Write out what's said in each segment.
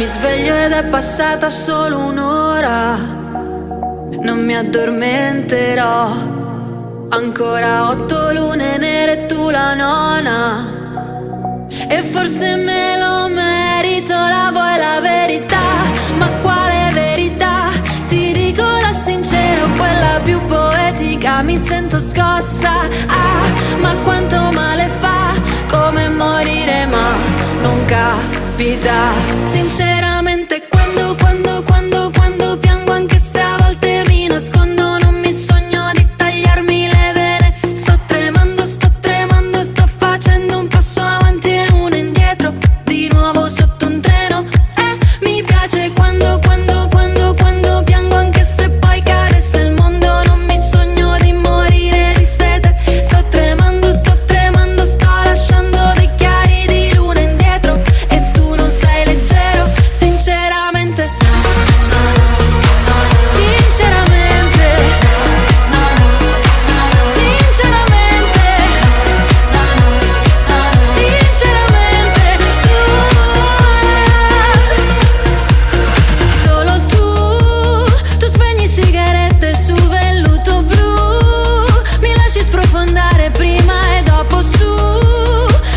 Mi sveglio ed è passata solo un'ora. Non mi addormenterò. Ancora otto lune nere e tu la nona. E forse me lo merito, la vuoi la verità? Ma quale verità? Ti dico la sincera, quella più poetica, mi sento scossa. Ah, ma quanto male fa, come morire, ma non capita. Sinceramente, quando, quando, quando, quando piango, anche se a volte mi nascondo, non mi sogno di tagliarmi le vene. Sto tremando, sto tremando, sto facendo un passo avanti e uno indietro, di nuovo sotto un treno. E mi piace quando, quando, quando, quando piango, anche se poi cadesse il mondo, non mi sogno di morire di sete. Sto tremando, sto lasciando dei chiari di luna indietro. E tu non sei leggero, sinceramente. Sinceramente, sinceramente, sinceramente tu, solo tu, tu spegni sigarette su velluto blu, mi lasci sprofondare prima e dopo su,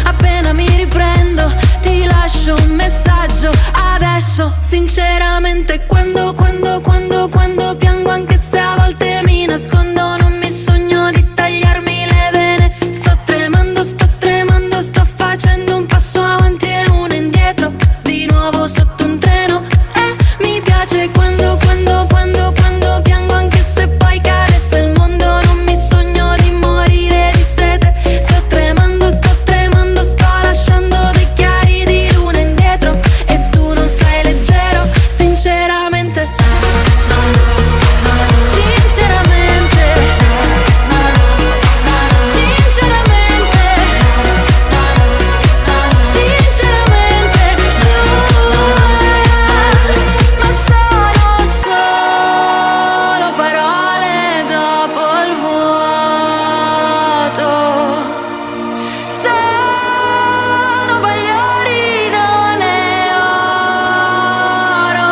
appena mi riprendo ti lascio un messaggio adesso, sinceramente quando, quando, quando, quando piango anche se a volte mi nascondo, non mi sogno di tagliarmi le vene, sto tremando, sto facendo un passo avanti e uno indietro, di nuovo sotto un treno e mi piace quando, quando, quando, quando piango anche se poi cadesse il mondo, non mi sogno di morire di sete, sto tremando, sto lasciando dei chiari di luna indietro e tu non sei leggero, sinceramente. Sinceramente, sinceramente, sinceramente tu, ma sono solo parole dopo il vuoto. Sono bagliori, non è oro.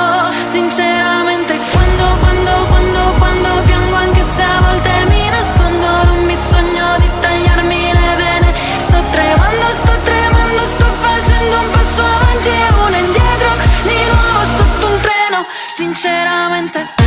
Sinceramente, quando, quando, quando, quando piango, anche se a volte mi nascondo, non mi sogno di tagliarmi le vene. Sto tremando, sto facendo un passo avanti e uno indietro, di nuovo sotto un treno. Sinceramente.